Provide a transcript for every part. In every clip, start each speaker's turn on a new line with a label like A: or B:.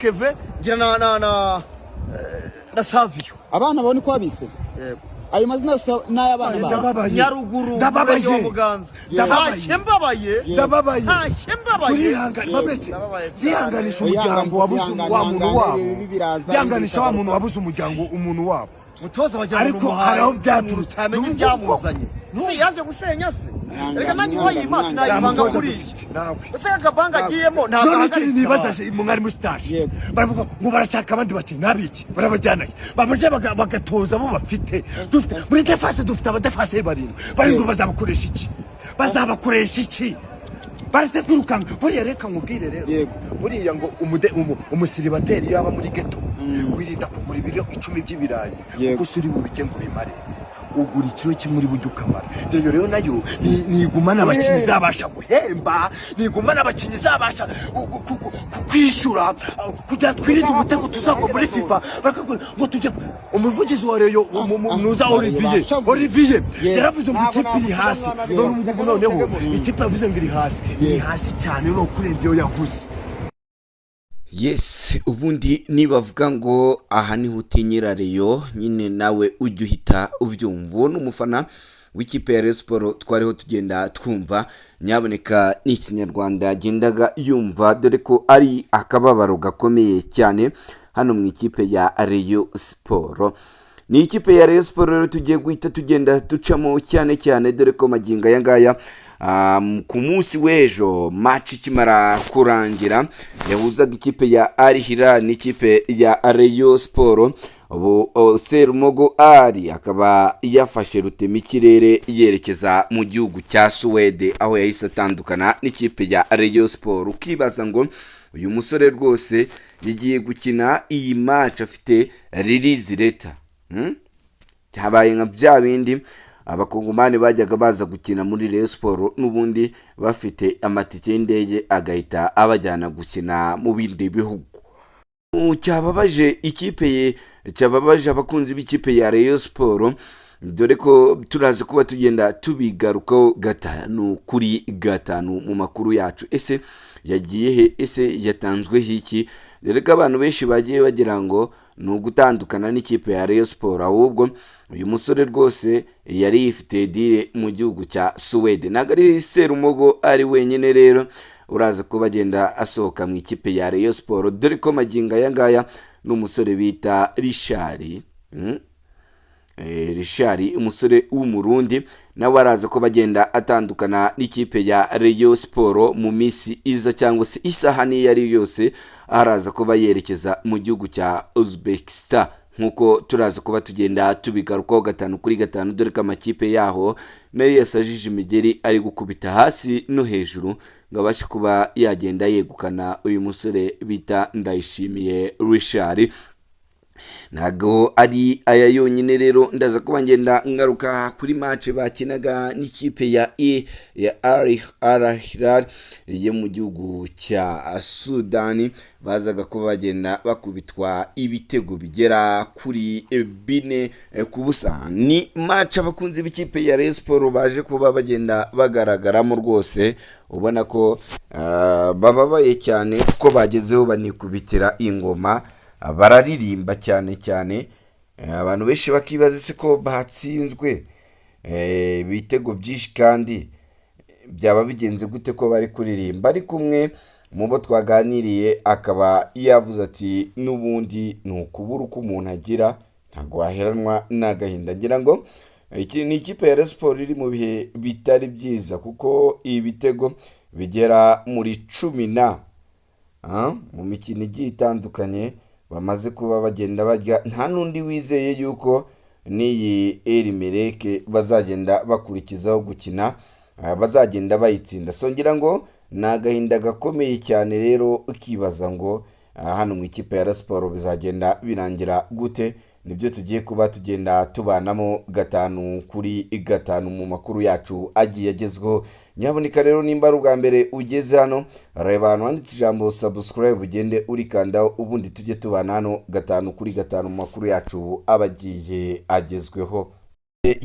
A: Keve ngira na Savio.
B: Abana bawe niko wabise?
A: Yego.
B: Ayo mazina yose ni ay'abana bawe?
C: Ndababaye.
A: Nyaruguru.
C: Ndababaye.
A: Umurenge wa Muganza.
C: Ndababaye.
A: Ntashye mbabaye.
C: Ndababaye.
A: Ntashye mbabaye.
C: Turihangana babese.
A: Ndababaye cyane.
C: Yihanganisha
B: Oya,
C: umuryango wabuze
B: ihangane,
C: wa muntu
B: ihangane,
C: wabo.
B: ibi biraza,
C: Yihanganisha wa
B: ibi
C: muntu wabuze umuryango, umuntu wabo.
A: Mutoza wagira ngo
C: Ariko
A: ni umuhaye.
C: hari aho byaturutse.
A: Utamenya ibyamuzanye. Si yaje gusenya se? Reka nanjye uwayima sinayivanga
C: Mutoza
A: kuriya.
C: dufite, nawe.
A: Ese akabanga agiyemo ntabwo
C: None ikindi
A: ahagaritse
C: nibaza
A: abantu.
C: se, mwari muri stage
B: Yego.
C: baravuga ngo barashaka abandi bakinnyi n'abiki, barabajyanayo babaje bagatoza abo bafite. Dufite muri défense, dufite abadefense barindwi barindwi, bazabakoresha iki? Bazabakoresha iki? Baretse twirukanka. Buriya reka nkubwire rero, buriya ngo umusiribateri iyo aba muri ghetto, wirinda kugura ibiro 10 by'ibirayi, kuko si uri bubike ngo ubimare. Ugura ikiro kimwe uri bujye ukamara. Rero nayo nigumana abakinnyi izabasha guhemba, nigumana abakinnyi izabasha kwishyura, kugira twirinde umutego tuzagwa muri FIFA bakakubwira ngo tujye. Umuvugizi wa Rayon Nuza Olivier, Olivier yaravuze ngo
B: Ntabwo
C: ikipe iri
B: navuga
C: hasi.
B: mwana.
C: None ubu ngubu noneho ikipe yavuze ngo iri hasi, iri hasi cyane no kurenza iyo yavuze.
D: Yes, ubundi nibavuga ngo aha niho utinyira Rayon nyine, nawe ujya uhita ubyumva. Uwo ni umufana w'ikipe ya Rayon Sport twariho tugenda twumva, nyaboneka ni Ikinyarwanda yagendaga yumva, dore ko ari akababaro gakomeye cyane hano mu ikipe ya Rayon Sport. Ni ikipe ya Rayon Sport rero tugiye guhita tugenda ducamo cyane cyane, dore ko magingo aya ngaya, ku munsi w'ejo match ikimara kurangira yahuzaga ikipe ya Al Hilal n'ikipe ya Rayon Sport, ubu Serumogo Ali akaba yafashe rutemikirere yerekeza mu gihugu cya Suwede, aho yahise atandukana n'ikipe ya Rayon Sport. Ukibaza ngo uyu musore rwose yagiye gukina iyi match afite release letter? Habaye nka bya bindi Abakongomani bajyaga baza gukina muri Rayon Sport n'ubundi bafite amatike y'indege, agahita abajyana gukina mu bindi bihugu. Cyababaje ikipe ye, cyababaje abakunzi b'ikipe ya Rayon Sport, dore ko turaza kuba tugenda tubigarukaho 5 kuri 5 mu makuru yacu. Ese yagiye he? Ese yatanzweho iki? Dore ko abantu benshi bagiye bagira ngo ni ugutandukana n'ikipe ya Rayon Sport, ahubwo uyu musore rwose yari yifitiye deal mu gihugu cya Suwede. Ntabwo ari Serumogo ari wenyine rero uraza kuba agenda asohoka mu ikipe ya Rayon Sport, dore ko magingo aya ngaya ni umusore bita Richard. Richard, umusore w'Umurundi, nawe araza kuba agenda atandukana n'ikipe ya Rayon Sport mu minsi iza cyangwa se isaha n'iyo ari yo yose, araza kuba yerekeza mu gihugu cya Uzbekistan, nk'uko turaza kuba tugenda tubigarukaho 5 kuri 5, dore ko amakipe yaho nayo yasajije imigeri, ari gukubita hasi no hejuru ngo abashe kuba yagenda yegukana uyu musore bita Ndayishimiye Richard. Ntabwo ari aya yonyine rero, ndaza kuba ngenda ngaruka kuri match bakinaga n'ikipe ya e ya Al Hilal yo mu gihugu cya Sudani, bazaga kuba bagenda bakubitwa ibitego bigera kuri 4 ku busa. Ni match abakunzi b'ikipe ya Rayon Sport baje kuba bagenda bagaragaramo rwose, ubona ko bababaye cyane kuko bagezeho banikubitira ingoma, bararirimba cyane cyane. Abantu benshi bakibaza ese ko batsinzwe ibitego byinshi kandi byaba bigenze gute ko bari kuririmba? Ari kumwe mu bo twaganiriye akaba yavuze ati n'ubundi ni ukubura uko umuntu agira, ntabwo waheranwa n'agahinda. Ngira ngo iki ni ikipe ya Rayon Sport iri mu bihe bitari byiza, kuko ibitego bigera muri 10 na mu mikino igiye itandukanye bamaze kuba bagenda barya, nta n'undi wizeye yuko n'iyi Al Merreikh bazagenda bakurikizaho gukina bazagenda bayitsinda. So ngira ngo ni agahinda gakomeye cyane rero, ukibaza ngo hano mu ikipe ya Rayon Sport bizagenda birangira gute? Nibyo tugiye kuba tugenda tubanamo 5 kuri 5 mu makuru yacu agiye agezweho. Nyaboneka rero, nimba ari ubwa mbere ugeze hano, reba ahantu handitse ijambo subscribe, ugende urikandaho, ubundi tujye tubana hano 5 kuri 5 mu makuru yacu aba agiye agezweho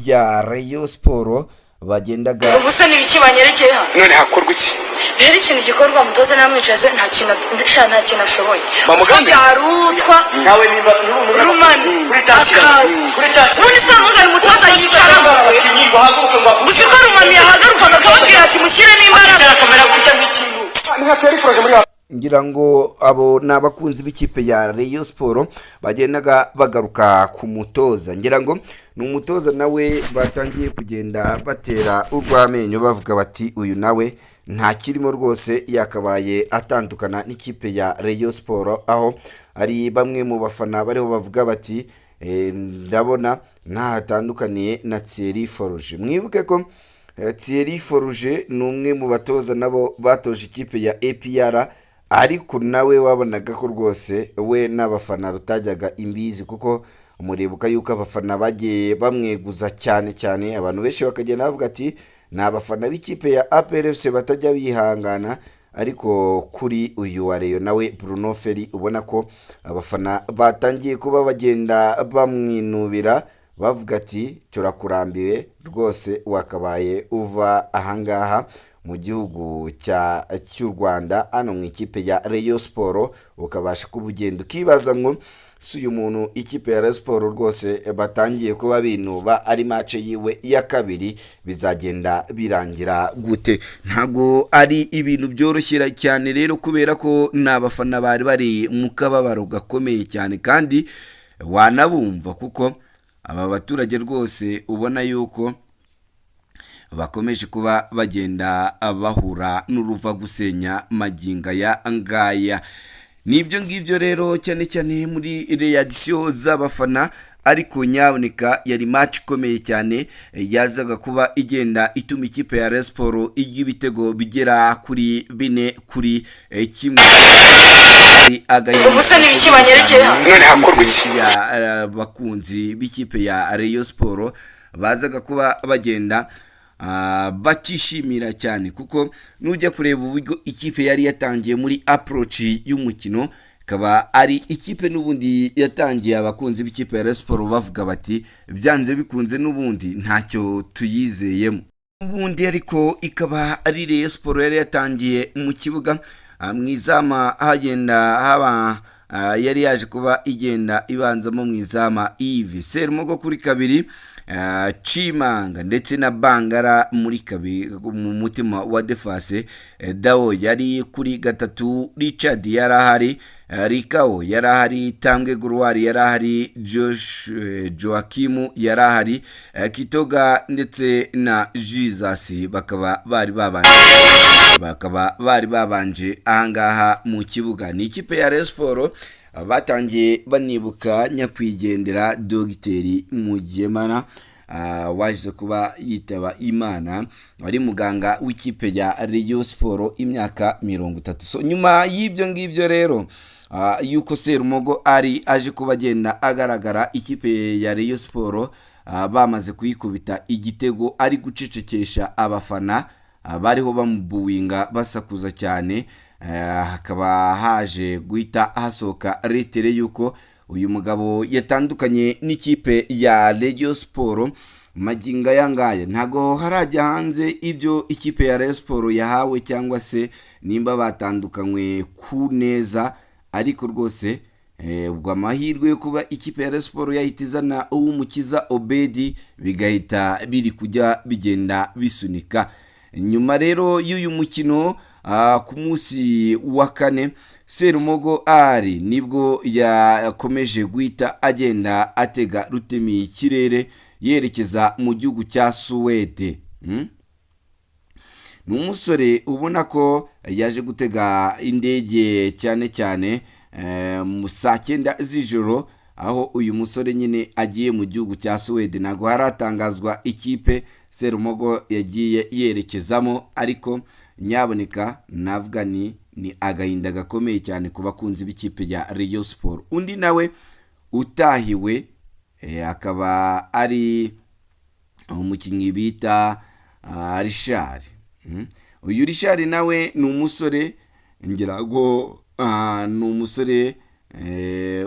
D: ya Rayon Sport bagendaga.
E: Ubu se ni ibiki banyerekeye hano?
F: None hakorwa iki?
E: Rero ikintu gikorwa, umutoza namwicaze, nta kintu sha, nta kintu ashoboye.
A: Bamuganirize.
E: Byarutwa
A: Nawe nimba nturi umunyamakuru
E: Rumani
A: kuri tasi
E: akaza
A: kuri tasi.
E: Ubundi se mugari umutoza yicara ngo
A: Abakinnyi ngo ahaguruke ngo
E: uzi ko Rumani yahagarukaga akababwira ati mushyiremo imbaraga.
A: Akicara akamera gutya nk'ikintu.
D: Ngira ngo abo ni abakunzi b'ikipe ya Rayon Sport bagendaga bagaruka ku mutoza. Ngira ngo ni umutoza nawe batangiye kugenda batera urw'amenyo, bavuga bati uyu nawe nta kirimo rwose, yakabaye atandukana n'ikipe ya Rayon Sport, aho ari bamwe mu bafana bariho bavuga bati "Ndabona ntahatandukaniye na Thierry Froger." Mwibuke ko Thierry Froger ni umwe mu batoza nabo batoje ikipe ya APR, ariko nawe wabonaga ko rwose we n'abafana rutajyaga imbizi, kuko muribuka yuko abafana bagiye bamweguza cyane cyane. Abantu benshi bakagenda bavuga ati ni abafana b'ikipe ya APR FC batajya bihangana. Ariko kuri uyu wa Rayon nawe Bruno Ferry, ubona ko abafana batangiye kuba bagenda bamwinubira, bavuga ati turakurambiwe rwose, wakabaye uva ahangaha mu gihugu cy'u Rwanda, hano mu ikipe ya Rayon Sport, ukabasha kuba ugenda. Ukibaza ngo si uyu muntu ikipe ya Rayon Sport rwose batangiye kuba binuba, ari match yiwe ya kabiri, bizagenda birangira gute? Ntabwo ari ibintu byoroshye cyane rero, kubera ko ni abafana bari bari mu kababaro gakomeye cyane, kandi wanabumva, kuko aba baturage rwose ubona yuko bakomeje kuba bagenda bahura n'uruva gusenya magingo aya ngaya. Ni ibyo ngibyo rero, cyane cyane muri réaction z'abafana. Ariko nyaboneka yari match ikomeye cyane, yazaga kuba igenda ituma ikipe ya Rayon Sport irya ibitego bigera kuri 4-1.
E: Ubu se ni ibiki banyerekeye hano?
F: None hakorwa iki?
D: Ya bakunzi b'ikipe ya Rayon Sport bazaga kuba bagenda batishimira cyane, kuko nujya kureba uburyo ikipe yari yatangiye muri approach y'umukino, ikaba ari ikipe n'ubundi yatangiye abakunzi b'ikipe ya Rayon Sport bavuga bati byanze bikunze n'ubundi ntacyo tuyizeyemo ubundi. Ariko ikaba ari Rayon Sport yari yatangiye mu kibuga, mu izama hagenda haba yari yaje kuba igenda ibanzamo mu izama Yves Serumogo kuri kabiri, Chimanga ndetse na Bangara muri kabiri mu mutima wa défense, Dao yari kuri gatatu, Richard yari ahari, Rikao yari ahari, Tambwe Gloire yari ahari, Josh Joakim yari ahari, Kitoga ndetse na Jesus bakaba bari babanje ahangaha mu kibuga. Ni ikipe ya Rayon Sport batangiye banibuka nyakwigendera Dogiteri Mugemana, waje kuba yitaba Imana, wari muganga w'ikipe ya Rayon Sport imyaka 30. So nyuma y'ibyo ngibyo rero, yuko Serumogo ari aje kuba agenda agaragara, ikipe ya Rayon Sport bamaze kuyikubita igitego, ari gucecekesha abafana bariho bamubuwinga basakuza cyane, hakaba haje guhita hasohoka lettre yuko uyu mugabo yatandukanye n'ikipe ya Rayon Sport. Magingo aya ngaya ntago harajya hanze ibyo ikipe ya Rayon Sport yahawe cyangwa se nimba batandukanywe ku neza, ariko rwose ubwo amahirwe yo kuba ikipe ya Rayon Sport yahita izana Uwumukiza Obedi bigahita biri kujya bigenda bisunika. Nyuma rero y'uyu mukino, ku munsi wa kane, Serumogo ari nibwo yakomeje guhita agenda atega rutemi ikirere yerekeza mu gihugu cya Suwede. Ni umusore ubona ko yaje gutega indege cyane cyane mu saa 9 z'ijoro, aho uyu musore nyine agiye mu gihugu cya Suwede. Ntabwo haratangazwa ikipe Serumogo yagiye yerekezamo, ariko nyaboneka navuga ni agahinda gakomeye cyane ku bakunzi b'ikipe ya Rayon Sport. Undi nawe utahiwe akaba ari umukinnyi bita Richard. Uyu Richard nawe ni umusore, ngira ngo ni umusore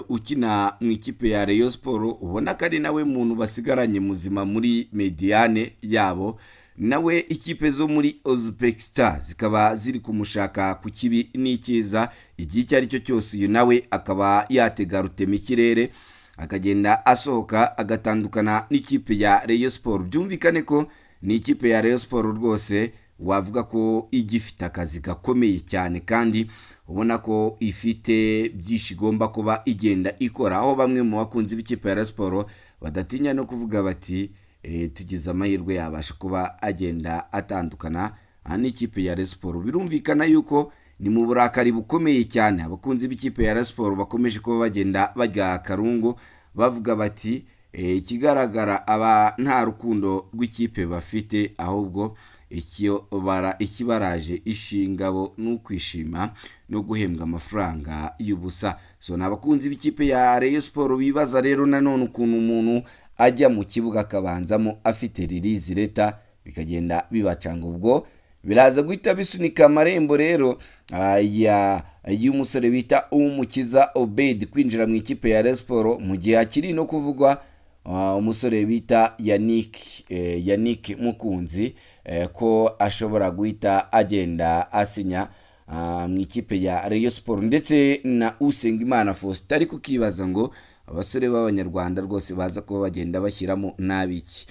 D: ukina mu ikipe ya Rayon Sport, ubona ko ari nawe muntu basigaranye muzima muri médiane yabo. Nawe ikipe zo muri Uzbekistan zikaba ziri kumushaka ku kibi n'ikiza. Igihe icyo ari cyo cyose uyu nawe akaba yatega rutema ikirere, akagenda asohoka, agatandukana n'ikipe ya Rayon Sport. Byumvikane ko ni ikipe ya Rayon Sport rwose wavuga ko igifite akazi gakomeye cyane, kandi ubona ko ifite byinshi igomba kuba igenda ikora, aho bamwe mu bakunzi b'ikipe ya Rayon Sport badatinya no kuvuga bati: "Tugize amahirwe yabasha kuba agenda atandukana aha n'ikipe ya Rayon Sport." Birumvikana yuko ni mu burakari bukomeye cyane abakunzi b'ikipe ya Rayon Sport bakomeje kuba bagenda barya akarungu, bavuga bati: "Ikigaragara aba nta rukundo rw'ikipe bafite, ahubwo icyo bara ikibaraje ishingabo ni ukwishima no guhembwa amafaranga y'ubusa." So ni abakunzi b'ikipe ya Rayon Sport bibaza rero nanone ukuntu umuntu ajya mu kibuga akabanzamo afite release letter, bikagenda bibacanga. Ubwo biraza guhita bisunika amarembo rero ya y'umusore bita Umukiza Obed kwinjira mu ikipe ya Rayon Sport, mu gihe hakiri no kuvugwa umusore bita Yannick Mukunzi ko ashobora guhita agenda asinya mu ikipe ya Rayon Sport, ndetse na Usengimana Faustin. Ariko ukibaza ngo abasore b'Abanyarwanda rwose baza kuba bagenda bashyiramo n'abiki.